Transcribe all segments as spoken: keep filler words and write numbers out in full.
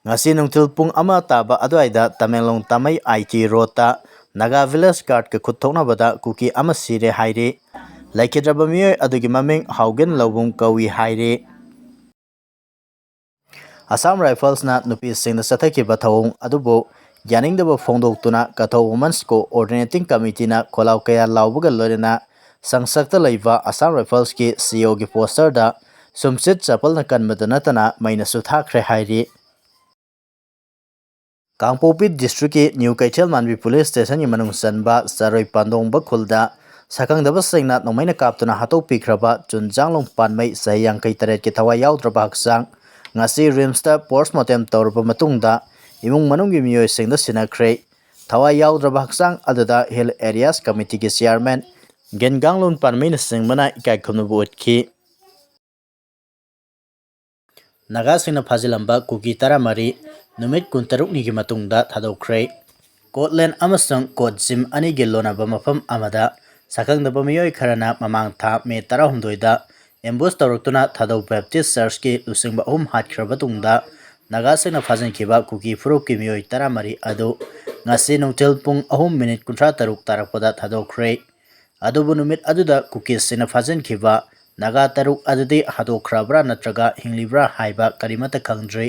ꯉꯁꯤ ꯅꯨꯡꯊꯤꯜ ꯄꯨꯡ ꯑꯃ ꯇꯥꯕ ꯑꯗꯨꯋꯥꯏꯗ ꯇꯃꯦꯡꯂꯣꯡ ꯇꯥꯃꯩ ꯑꯥꯏ ꯇꯤ ꯔꯣꯗꯇ ꯅꯥꯒꯥ ꯚꯤꯂꯦꯖ ꯒꯥꯔꯗꯀ ꯈꯨꯠ ꯊꯣꯛꯅꯕꯗ ꯀꯨꯀꯤ ꯑꯃ ꯁꯤꯔꯦ ꯍꯥꯏꯔꯤ꯫ ꯂꯩꯈꯤꯗ꯭ꯔꯕ ꯃꯤꯑꯣꯏ ꯑꯗꯨꯒꯤ ꯃꯃꯤꯡ ꯍꯥꯎꯒꯤꯟ ꯂꯧꯕꯨꯡ ꯀꯧꯏ ꯍꯥꯏꯔꯤ꯫ ꯑꯁꯥꯝ ꯔꯥꯏꯐꯜꯁꯅ ꯅꯨꯄꯤꯁꯤꯡꯗ ꯆꯠꯊꯈꯤꯕ ꯊꯧꯑꯣꯡ ꯑꯗꯨꯕꯨ ꯌꯥꯅꯤꯡꯗꯕ ꯐꯣꯡꯗꯣꯛꯇꯨꯅ ꯀꯊꯧ Women's Coordinating Committeeꯅ ꯈꯣꯜꯂꯥꯎ ꯀꯌꯥ ꯂꯥꯎꯕꯒ ꯂꯣꯏꯅꯅ ꯁꯪꯁꯛꯇ ꯂꯩꯕ ꯑꯁꯥꯝ ꯔꯥꯏꯐꯜꯁꯀꯤ ꯁꯤ ꯏ ꯑꯣꯒꯤ ꯄꯣꯁꯇꯔꯗ ꯁꯨꯝꯆꯤꯠ ꯆꯄꯜꯅ ꯀꯟꯕꯗ ꯅꯠꯇꯅ ꯃꯩꯅꯁꯨ ꯊꯥꯈ꯭ꯔꯦ ꯍꯥꯏꯔꯤ꯫ ꯀꯥꯡꯄꯣꯛꯄꯤ ꯗꯤꯁꯇ꯭ꯔꯤꯛꯀꯤ ꯅ꯭ꯌꯨ ꯀꯩꯊꯦꯜ ꯃꯥꯟꯕꯤ ꯄꯨꯂꯤꯁ ꯁ꯭ꯇꯦꯁꯟꯒꯤ ꯃꯅꯨꯡ ꯆꯟꯕ ꯆꯔꯣꯏ ꯄꯥꯟꯗꯣꯡꯕ ꯈꯨꯜꯗ ꯁꯛꯈꯪꯗꯕꯁꯤꯡꯅ ꯅꯣꯡꯃꯩꯅ ꯀꯥꯞꯇꯨꯅ ꯍꯥꯠꯇꯣꯛꯄꯤꯈ꯭ꯔꯕ ꯆꯨꯟꯖꯥꯡꯂꯣꯡ ꯄꯥꯟꯃꯩ ꯆꯍꯤ ꯌꯥꯡꯈꯩ ꯇꯔꯦꯠꯀꯤ ꯊꯋꯥꯏ ꯌꯥꯎꯗ꯭ꯔꯕ ꯍꯛꯆꯥꯡ ꯉꯁꯤ ꯔꯤꯝꯁꯇ ꯄꯣꯁꯃꯣꯔꯇꯦꯝ ꯇꯧꯔꯕ ꯃꯇꯨꯡꯗ ꯏꯃꯨꯡ ꯃꯅꯨꯡꯒꯤ ꯃꯤꯑꯣꯏꯁꯤꯡꯗ ꯁꯤꯟꯅꯈ꯭ꯔꯦ꯫ ꯊꯋꯥꯏ ꯌꯥꯎꯗ꯭ꯔꯕ ꯍꯛꯆꯥꯡ ꯑꯗꯨꯗ ꯍꯤꯜ ꯑꯦꯔꯤꯌꯥꯁ ꯀꯃꯤꯇꯤꯒꯤ ꯆꯤꯌꯥꯔꯃꯦꯟ ꯒꯦꯟꯒꯥꯡꯂꯣꯟ ꯄꯥꯟꯃꯩꯅꯆꯤꯡꯕꯅ ꯏꯀꯥꯏ ꯈꯨꯝꯅꯕ ꯎꯠꯈꯤ꯫ ꯅꯥꯒꯥꯁꯤꯡꯅ ꯐꯥꯖꯤꯜꯂꯝꯕ ꯀꯨꯀꯤ ꯇꯔꯥꯃꯔꯤ ꯅꯨꯃꯤꯠ ꯀꯨꯟꯇꯔꯨꯛꯅꯤꯒꯤ ꯃꯇꯨꯡꯗ ꯊꯥꯗꯣꯛꯈ꯭ꯔꯦ꯫ ꯀꯣꯠꯂꯦꯟ ꯑꯃꯁꯨꯡ ꯀꯣꯠꯖꯤꯝ ꯑꯅꯤꯒꯤ ꯂꯣꯟꯅꯕ ꯃꯐꯝ ꯑꯃꯗ ꯁꯛꯈꯪꯗꯕ ꯃꯤꯑꯣꯏ ꯈꯔꯅ ꯃꯃꯥꯡ ꯊꯥ ꯃꯦ ꯇꯔꯥꯍꯨꯝꯗꯣꯏꯗ ꯑꯦꯝꯕꯨꯁ ꯇꯧꯔꯛꯇꯨꯅ ꯊꯥꯗꯧ ꯕꯦꯞꯇꯤꯁ ꯆꯔꯆꯀꯤ ꯂꯨꯆꯤꯡꯕ ꯑꯍꯨꯝ ꯍꯥꯠꯈ꯭ꯔꯕ ꯇꯨꯡꯗ ꯅꯥꯒꯥꯁꯤꯡꯅ ꯐꯥꯖꯤꯟꯈꯤꯕ ꯀꯨꯀꯤ ꯐꯨꯔꯨꯞꯀꯤ ꯃꯤꯑꯣꯏ ꯇꯔꯥꯃꯔꯤ ꯑꯗꯨ ꯉꯁꯤ ꯅꯨꯡꯊꯤꯜ ꯄꯨꯡ ꯑꯍꯨꯝ ꯃꯤꯅꯤꯠ ꯀꯨꯟꯊ꯭ꯔꯥ ꯇꯔꯨꯛ ꯇꯥꯔꯛꯄꯗ ꯊꯥꯗꯣꯛꯈ꯭ꯔꯦ꯫ ꯑꯗꯨꯕꯨ ꯅꯨꯃꯤꯠ ꯑꯗꯨꯗ ꯀꯨꯀꯤꯁꯤꯡꯅ ꯐꯥꯖꯤꯟꯈꯤꯕ ꯅꯥꯒꯥ ꯇꯔꯨꯛ ꯑꯗꯨꯗꯤ ꯍꯥꯠꯇꯣꯛꯈ꯭ꯔꯕ꯭ꯔꯥ ꯅꯠꯇ꯭ꯔꯒ ꯍꯤꯡꯂꯤꯕ꯭ꯔꯥ ꯍꯥꯏꯕ ꯀꯔꯤꯃꯠꯇ ꯈꯪꯗ꯭ꯔꯤ꯫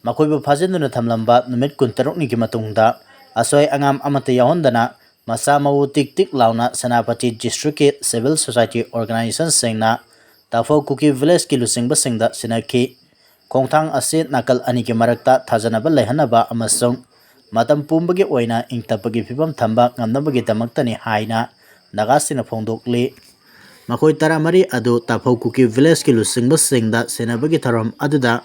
ꯃꯈꯣꯏꯕꯨ ꯐꯥꯖꯤꯟꯗꯨꯅ ꯊꯝꯂꯝꯕ ꯅꯨꯃꯤꯠ ꯀꯨꯟꯇꯔꯨꯛꯅꯤꯒꯤ ꯃꯇꯨꯡꯗ ꯑꯁꯣꯏ ꯑꯉꯥꯝ ꯑꯃꯠꯇ ꯌꯥꯎꯍꯟꯗꯅ ꯃꯁꯥ ꯃꯎ ꯇꯤꯛ ꯇꯤꯛ ꯂꯥꯎꯅ ꯁꯦꯅꯥꯄꯇꯤ ꯗꯤꯁꯇ꯭ꯔꯤꯛꯀꯤ ꯁꯤꯚꯤꯜ ꯁꯣꯁꯥꯏꯇꯤ ꯑꯣꯔꯒꯅꯥꯏꯖꯦꯁꯟꯁꯤꯡꯅ ꯇꯥꯐꯧ ꯀꯨꯀꯤ ꯚꯤꯂꯦꯖꯀꯤ ꯂꯨꯆꯤꯡꯕꯁꯤꯡꯗ ꯁꯤꯟꯅꯈꯤ꯫ ꯈꯣꯡꯊꯥꯡ ꯑꯁꯤ ꯅꯥꯀꯜ ꯑꯅꯤꯒꯤ ꯃꯔꯛꯇ ꯊꯥꯖꯅꯕ ꯂꯩꯍꯟꯅꯕ ꯑꯃꯁꯨꯡ ꯃꯇꯝ ꯄꯨꯝꯕꯒꯤ ꯑꯣꯏꯅ ꯏꯪ ꯇꯞꯄꯒꯤ ꯐꯤꯕꯝ ꯊꯝꯕ ꯉꯝꯅꯕꯒꯤꯗꯃꯛꯇꯅꯤ ꯍꯥꯏꯅ ꯅꯥꯒꯥꯁꯤꯡꯅ ꯐꯣꯡꯗꯣꯛꯂꯤ꯫ ꯃꯈꯣꯏ ꯇꯔꯥꯃꯔꯤ ꯑꯗꯨ ꯇꯥꯐꯧ ꯀꯨꯀꯤ ꯚꯤꯂꯦꯖꯀꯤ ꯂꯨꯆꯤꯡꯕꯁꯤꯡꯗ ꯁꯤꯟꯅꯕꯒꯤ ꯊꯧꯔꯝ ꯑꯗꯨꯗ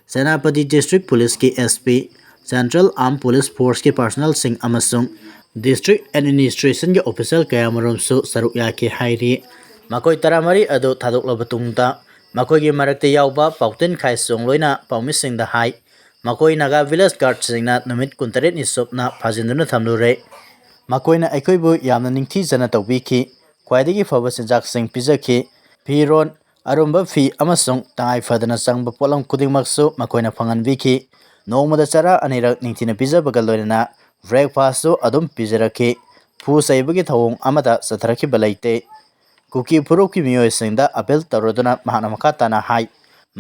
ꯁꯦꯅꯥꯄꯇꯤ ꯗꯤꯁꯇ꯭ꯔꯤꯛ ꯄꯨꯂꯤꯁꯀꯤ ꯑꯦꯁ ꯄꯤ, ꯁꯦꯟꯇ꯭ꯔꯦꯜ ꯑꯥꯔꯝ ꯄꯨꯂꯤꯁ ꯐꯣꯔꯁꯀꯤ ꯄꯥꯔꯁꯣꯅꯦꯜꯁꯤꯡ ꯑꯃꯁꯨꯡ ꯗꯤꯁꯇ꯭ꯔꯤꯛ ꯑꯦꯗꯃꯤꯅꯤꯁꯇ꯭ꯔꯦꯁꯟꯒꯤ ꯑꯣꯐꯤꯁꯤꯌꯦꯜ ꯀꯌꯥꯃꯔꯨꯝꯁꯨ ꯁꯔꯨꯛ ꯌꯥꯈꯤ ꯍꯥꯏꯔꯤ꯫ ꯃꯈꯣꯏ ꯇꯔꯥꯃꯔꯤ ꯑꯗꯨ ꯊꯥꯗꯣꯛꯂꯕ ꯇꯨꯡꯗ ꯃꯈꯣꯏꯒꯤ ꯃꯔꯛꯇ ꯌꯥꯎꯕ ꯄꯥꯎꯇꯤꯟ ꯈꯥꯏꯁꯣꯡ ꯂꯣꯏꯅ ꯄꯥꯎꯃꯤꯁꯤꯡꯗ ꯍꯥꯏ꯫ ꯃꯈꯣꯏ ꯅꯥꯒꯥ ꯚꯤꯂꯦꯖ ꯒꯥꯔꯗꯁꯤꯡꯅ ꯅꯨꯃꯤꯠ ꯀꯨꯟꯇꯔꯦꯠꯅꯤ ꯆꯨꯞꯅ ꯐꯥꯖꯤꯟꯗꯨꯅ ꯊꯝꯂꯨꯔꯦ꯫ ꯃꯈꯣꯏꯅ ꯑꯩꯈꯣꯏꯕꯨ ꯌꯥꯝꯅ ꯅꯤꯡꯊꯤꯖꯅ ꯇꯧꯕꯤꯈꯤ꯫ ꯈ꯭ꯋꯥꯏꯗꯒꯤ ꯐꯕ ꯆꯤꯟꯖꯥꯛꯁꯤꯡ ꯄꯤꯖꯈꯤ꯫ ꯐꯤꯔꯣꯜ, ꯑꯔꯨꯝꯕ ꯐꯤ ꯑꯃꯁꯨꯡ ꯇꯉꯥꯏ ꯐꯗꯅ ꯆꯪꯕ ꯄꯣꯠꯂꯝ ꯈꯨꯗꯤꯡꯃꯛꯁꯨ ꯃꯈꯣꯏꯅ ꯐꯪꯍꯟꯕꯤꯈꯤ꯫ ꯅꯣꯡꯃꯗ ꯆꯔꯥ ꯑꯅꯤꯔꯛ ꯅꯤꯡꯊꯤꯅ ꯄꯤꯖꯕꯒ ꯂꯣꯏꯅꯅ breakfastꯁꯨ ꯑꯗꯨꯝ ꯄꯤꯖꯔꯛꯈꯤ꯫ ꯐꯨ ꯆꯩꯕꯒꯤ ꯊꯧꯑꯣꯡ ꯑꯃꯗ ꯆꯠꯊꯔꯛꯈꯤꯕ ꯂꯩꯇꯦ꯫ ꯀꯨꯀꯤ ꯐꯨꯔꯨꯞꯀꯤ ꯃꯤꯑꯣꯏꯁꯤꯡꯗ appeal ꯇꯧꯔꯗꯨꯅ ꯃꯍꯥꯛꯅ ꯃꯈꯥ ꯇꯥꯅ ꯍꯥꯏ,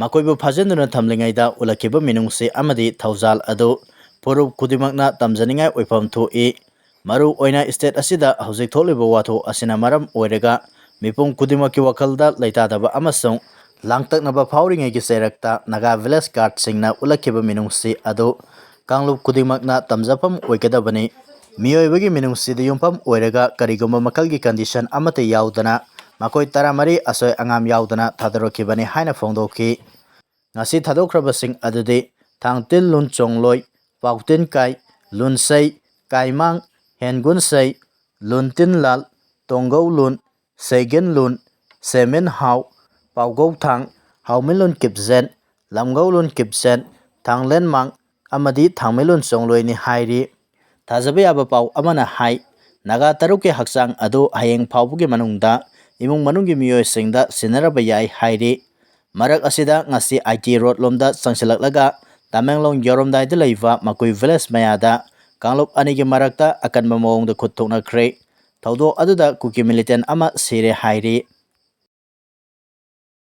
ꯃꯈꯣꯏꯕꯨ ꯐꯥꯖꯤꯟꯗꯨꯅ ꯊꯝꯂꯤꯉꯩꯗ ꯎꯠꯂꯛꯈꯤꯕ ꯃꯤꯅꯨꯡꯁꯤ ꯑꯃꯗꯤ ꯊꯧꯖꯥꯜ ꯑꯗꯨ ꯐꯨꯔꯨꯞ ꯈꯨꯗꯤꯡꯃꯛꯅ ꯇꯝꯖꯅꯤꯡꯉꯥꯏ ꯑꯣꯏꯐꯝ ꯊꯣꯛꯏ꯫ ꯃꯔꯨ ꯑꯣꯏꯅ state ꯑꯁꯤꯗ ꯍꯧꯖꯤꯛ ꯊꯣꯛꯂꯤꯕ ꯋꯥꯊꯣꯛ ꯑꯁꯤꯅ ꯃꯔꯝ ꯑꯣꯏꯔꯒ ꯃꯤꯄꯨꯝ ꯈꯨꯗꯤꯡꯃꯛꯀꯤ ꯋꯥꯈꯜꯗ ꯂꯩꯇꯥꯗꯕ ꯑꯃꯁꯨꯡ ꯂꯥꯡꯇꯛꯅꯕ ꯐꯥꯎꯔꯤꯉꯩꯒꯤ ꯆꯩꯔꯛꯇ ꯅꯥꯒꯥ village guardꯁꯤꯡꯅ ꯎꯠꯂꯛꯈꯤꯕ ꯃꯤꯅꯨꯡꯁꯤ ꯑꯗꯨ ꯀꯥꯡꯂꯨꯞ ꯈꯨꯗꯤꯡꯃꯛꯅ ꯇꯝꯖꯐꯝ ꯑꯣꯏꯒꯗꯕꯅꯤ꯫ ꯃꯤꯑꯣꯏꯕꯒꯤ ꯃꯤꯅꯨꯡꯁꯤꯗ ꯌꯨꯝꯐꯝ ꯑꯣꯏꯔꯒ ꯀꯔꯤꯒꯨꯝꯕ ꯃꯈꯜꯒꯤ condition ꯑꯃꯠꯇ ꯌꯥꯎꯗꯅ ꯃꯈꯣꯏ ꯇꯔꯥꯃꯔꯤ ꯑꯁꯣꯏ ꯑꯉꯥꯝ ꯌꯥꯎꯗꯅ ꯊꯥꯗꯣꯔꯛꯈꯤꯕꯅꯤ ꯍꯥꯏꯅ ꯐꯣꯡꯗꯣꯛꯈꯤ꯫ ꯉꯁꯤ ꯊꯥꯗꯣꯛꯈ꯭ꯔꯕꯁꯤꯡ ꯑꯗꯨꯗꯤ ꯊꯥꯡꯇꯤꯟ ꯂꯨꯟ ꯆꯣꯡꯂꯣꯏ, ꯄꯥꯎꯇꯤꯟ ꯀꯥꯏ, ꯂꯨꯟꯁꯩ, ꯀꯥꯏꯃꯥꯡ, ꯍꯦꯟꯒꯨꯟꯁꯩ, ꯂꯨꯟꯇꯤꯟ ꯂꯥꯜ, ꯇꯣꯡꯒꯧ ꯂꯨꯟ, ꯁꯩꯒꯤꯟ ꯂꯨꯟ, ꯁꯦꯃꯤꯟ ꯍꯥꯎ, ꯄꯥꯎꯒꯧ ꯊꯥꯡ, ꯍꯥꯎꯃꯤꯟ ꯂꯨꯟ ꯀꯤꯞꯖꯦꯟ, ꯂꯝꯒꯧ ꯂꯨꯟ ꯀꯤꯞꯖꯦꯟ, ꯊꯥꯡꯂꯦꯟꯃꯥꯡ ꯑꯃꯗꯤ ꯊꯥꯡꯃꯩꯂꯨꯟ ꯆꯣꯡꯂꯣꯏꯅꯤ ꯍꯥꯏꯔꯤ꯫ ꯊꯥꯖꯕ ꯌꯥꯕ ꯄꯥꯎ ꯑꯃꯅ ꯍꯥꯏ, ꯅꯥꯒꯥ ꯇꯔꯨꯛꯀꯤ ꯍꯛꯆꯥꯡ ꯑꯗꯨ ꯍꯌꯦꯡ ꯐꯥꯎꯕꯒꯤ ꯃꯅꯨꯡꯗ ꯏꯃꯨꯡ ꯃꯅꯨꯡꯒꯤ ꯃꯤꯑꯣꯏꯁꯤꯡꯗ ꯁꯤꯟꯅꯔꯕ ꯌꯥꯏ ꯍꯥꯏꯔꯤ꯫ ꯃꯔꯛ ꯑꯁꯤꯗ ꯉꯁꯤ ꯑꯥꯏ ꯇꯤ ꯔꯣꯗ ꯂꯣꯝꯗ ꯆꯪꯁꯤꯜꯂꯛꯂꯒ ꯇꯃꯦꯡꯂꯣꯡ ꯌꯧꯔꯝꯗꯥꯏꯗ ꯂꯩꯕ ꯃꯀꯨꯏ village ꯃꯌꯥꯗ ꯀꯥꯡꯂꯨꯞ ꯑꯅꯤꯒꯤ ꯃꯔꯛꯇ ꯑꯀꯟꯕ ꯃꯑꯣꯡꯗ ꯈꯨꯠ ꯊꯣꯛꯅꯈ꯭ꯔꯦ꯫ ꯊꯧꯗꯣꯛ ꯑꯗꯨꯗ ꯀꯨꯀꯤ militant ꯑꯃ ꯁꯤꯔꯦ ꯍꯥꯏꯔꯤ꯫